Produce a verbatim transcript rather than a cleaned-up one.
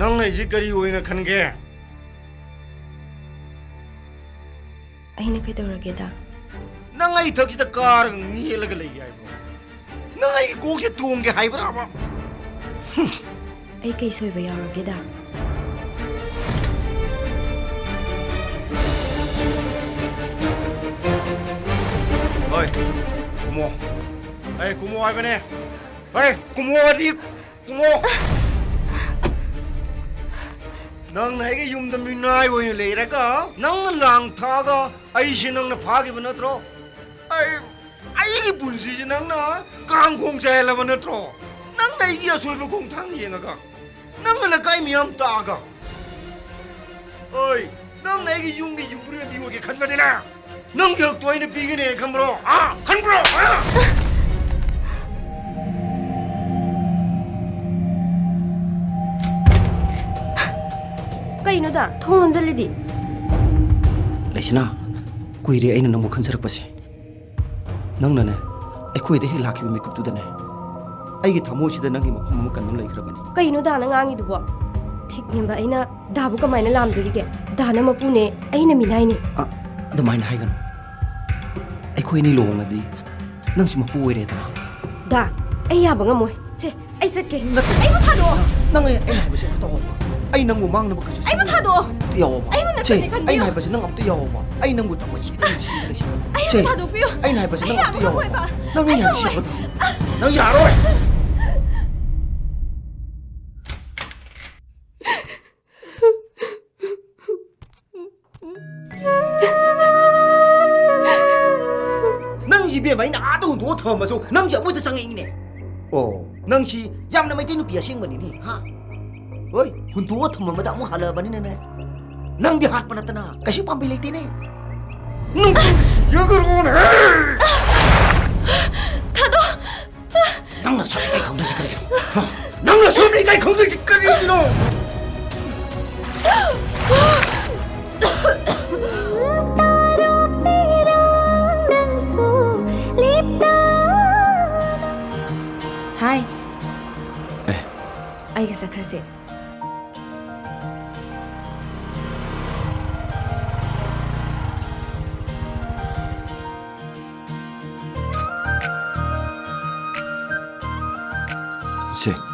ꯅꯪꯅ ꯑꯩꯁꯤ ꯀꯔꯤ ꯑꯣꯏꯅ ꯈꯟꯒꯦ? ꯑꯩꯅ ꯀꯩꯗꯧꯔꯒꯦꯗ? ꯅꯪ ꯑꯩ ꯊꯛꯁꯤꯗ ꯀꯥꯔꯒ ꯅꯦꯠꯂꯒ ꯂꯩꯒꯦ ꯍꯥꯏꯕ꯭ꯔꯣ? ꯅꯪ ꯑꯩꯒꯤ ꯀꯣꯛꯁꯦ ꯇꯣꯡꯒꯦ ꯍꯥꯏꯕ꯭ꯔꯕ? ꯑꯩ ꯀꯩ ꯁꯣꯏꯕ ꯌꯥꯎꯔꯒꯦꯗ? ꯍꯣꯏ, ꯀꯨꯝꯃꯣ꯫ ꯑꯩ ꯀꯨꯝꯃꯣ ꯍꯥꯏꯕꯅꯦ꯫ ꯍꯣꯏ, ꯀꯨꯝꯃꯣ ꯍꯥꯏꯗꯤ ꯀꯨꯝꯃꯣ꯫ ꯅꯪꯅ ꯑꯩꯒꯤ ꯌꯨꯝꯗ ꯃꯤꯅꯥꯏ ꯑꯣꯏꯅ ꯂꯩꯔꯒ, ꯅꯪꯅ ꯂꯥꯡ ꯊꯥꯛꯑꯒ ꯑꯩꯁꯦ ꯅꯪꯅ ꯐꯥꯈꯤꯕ ꯅꯠꯇ꯭ꯔꯣ? ꯑꯩ, ꯑꯩꯒꯤ ꯄꯨꯟꯁꯤꯁꯦ ꯅꯪꯅ ꯀꯥꯡꯈꯣꯡ ꯆꯥꯏꯍꯜꯂꯕ ꯅꯠꯇ꯭ꯔꯣ? ꯅꯪꯅ ꯑꯩꯒꯤ ꯑꯁꯣꯏꯕ ꯈꯣꯡꯊꯥꯡ ꯌꯦꯡꯉꯒ, ꯅꯪꯅ ꯂꯩꯀꯥꯏ ꯃꯤꯌꯥꯝ ꯇꯥꯛꯑꯒ, ꯑꯣꯏ, ꯅꯪꯅ ꯑꯩꯒꯤ ꯌꯨꯝꯒꯤ ꯌꯨꯝꯕꯨꯔꯦꯝꯕꯤ ꯑꯣꯏꯒꯦ ꯈꯟꯕꯗꯤꯅꯦ, ꯅꯪꯒꯤ ꯍꯛꯇꯣ ꯑꯩꯅ ꯄꯤꯒꯅꯦꯅ ꯈꯟꯕ꯭ꯔꯣ? ꯍꯥ? ꯈꯟꯕ꯭ꯔꯣ? ꯍꯥ? ꯀꯩꯅꯣꯗ ꯊꯣꯡ ꯂꯣꯟꯖꯜꯂꯤꯗꯤ? ꯂꯩꯁꯅꯥ, ꯀꯨꯏꯔꯦ ꯑꯩꯅ ꯅꯪꯕꯨ ꯈꯟꯖꯔꯛꯄꯁꯦ꯫ ꯅꯪꯅꯅꯦ, ꯑꯩꯈꯣꯏꯗ ꯍꯦꯛ ꯂꯥꯛꯈꯤꯕ ꯃꯤꯀꯨꯞꯇꯨꯗꯅꯦ, ꯑꯩꯒꯤ ꯊꯃꯣꯏꯁꯤꯗ ꯅꯪꯒꯤ ꯃꯐꯝ ꯑꯃ ꯀꯟꯗꯨꯅ ꯂꯩꯈ꯭ꯔꯕꯅꯤ꯫ ꯀꯩꯅꯣ ꯗꯥꯅ ꯉꯥꯡꯉꯤꯗꯨꯕꯣ? ꯊꯤꯛꯅꯦꯝꯕ ꯑꯩꯅ ꯗꯥꯕꯨ ꯀꯃꯥꯏꯅ ꯂꯥꯝꯗꯣꯔꯤꯒꯦ? ꯗꯥꯅ ꯃꯄꯨꯅꯦ, ꯑꯩꯅ ꯃꯤꯅꯥꯏꯅꯦ꯫ ꯑ, ꯑꯗꯨꯃꯥꯏꯅ ꯍꯥꯏꯒꯅꯨ꯫ ꯑꯩꯈꯣꯏ ꯑꯅꯤ ꯂꯨꯍꯣꯡꯉꯗꯤ ꯅꯪꯁꯨ ꯃꯄꯨ ꯑꯣꯏꯔꯦꯗꯅ꯫ ꯗꯥ, ꯑꯩ ꯌꯥꯕ ꯉꯝꯃꯣꯏ꯫ ꯁꯦ, ꯑꯩ ꯆꯠꯀꯦ꯫ ꯅꯠꯇꯦ꯫ ꯑꯩꯕꯨ ꯊꯥꯗꯣꯛꯑꯣ꯫ ꯅꯪ ꯑꯩ, ꯑꯩꯅ ꯍꯥꯏꯕꯁꯦ ꯑꯝꯇ ꯇꯧꯑꯣꯕ꯫ ꯑꯩ ꯅꯪꯕꯨ ꯃꯥꯡꯅꯕ ꯀꯩꯁꯨ ꯑꯩꯕꯨ ꯁꯤꯟꯗꯦ꯫ ꯊꯥꯗꯣꯛꯑꯣ꯫ ꯑꯝꯇ ꯌꯥꯎꯑꯣꯕ꯫ ꯑꯩꯕꯨ ꯁꯦ, ꯅꯠꯇꯗꯤ ꯈꯟꯕꯤꯌꯨ꯫ ꯑꯩꯅ ꯍꯥꯏꯕꯁꯦ ꯅꯪ ꯑꯝꯇ ꯌꯥꯎꯑꯣꯕ꯫ ꯑꯩ ꯅꯪꯕꯨ ꯊꯃꯣꯏ ꯁꯦꯡꯅ ꯅꯨꯡꯁꯤꯅ ꯂꯩꯁꯤꯅꯦ꯫ ꯑꯩꯕꯨ ꯁꯦ, ꯊꯥꯗꯣꯛꯄꯤꯌꯨ꯫ ꯑꯩꯅ ꯍꯥꯏꯕꯁꯦ ꯅꯪ ꯑꯩ ꯑꯝꯇ ꯌꯥꯕ ꯌꯥꯎꯑꯣꯕ꯫ ꯉꯝꯃꯣꯏꯕ꯫ ꯅꯪ ꯑꯩ ꯑꯩꯅ ꯍꯥꯏꯕꯁꯦ ꯉꯝꯃꯣꯏ꯫ ꯁꯦꯡꯅ ꯇꯥꯎ꯫ ꯅꯪ ꯌꯥꯔꯣꯏ꯫ ꯅꯪꯁꯤ ꯏꯕꯦꯝꯃ, ꯑꯩꯅ ꯑꯥꯗ ꯍꯨꯟꯗꯣꯛꯑ ꯊꯝꯃꯝꯃꯁꯨ ꯅꯪꯁꯤ ꯑꯃꯨꯛꯇ ꯆꯪꯉꯛꯏꯅꯦ꯫ ꯑꯣ, ꯅꯪꯁꯤ ꯌꯥꯝꯅ ꯃꯩꯇꯩ ꯅꯨꯄꯤ ꯑꯁꯦꯡꯕꯅꯤꯅꯦ, ꯍꯥ? ꯍꯣꯏ, ꯍꯨꯟꯗꯣꯛꯑ ꯊꯝꯃꯝꯕꯗ ꯑꯃꯨꯛ ꯍꯜꯂꯛꯑꯕꯅꯤꯅꯅꯦ, ꯅꯪꯗꯤ ꯍꯥꯠꯄ ꯅꯠꯇꯅ ꯀꯩꯁꯨ ꯄꯥꯝꯕꯩ ꯂꯩꯇꯦꯅꯦ꯫ ꯅꯨꯡꯁꯤꯔꯒꯅꯣꯅꯦ! ꯊꯥꯗꯣꯛ! ꯅꯪꯅ ꯁꯨꯝ ꯏꯀꯥꯏ ꯈꯪꯗ꯭ꯔꯤꯁꯤ ꯀꯔꯤꯒꯤꯅꯣ? ꯍꯥ? ꯅꯪꯅ ꯁꯨꯝ ꯏꯀꯥꯏ ꯈꯪꯗ꯭ꯔꯤꯁꯤ ꯀꯔꯤꯒꯤꯅꯣ? ꯍꯥꯏ꯫ ꯑꯦ꯫ ꯑꯩꯒ ꯆꯠꯈ꯭ꯔꯁꯦ꯫ 제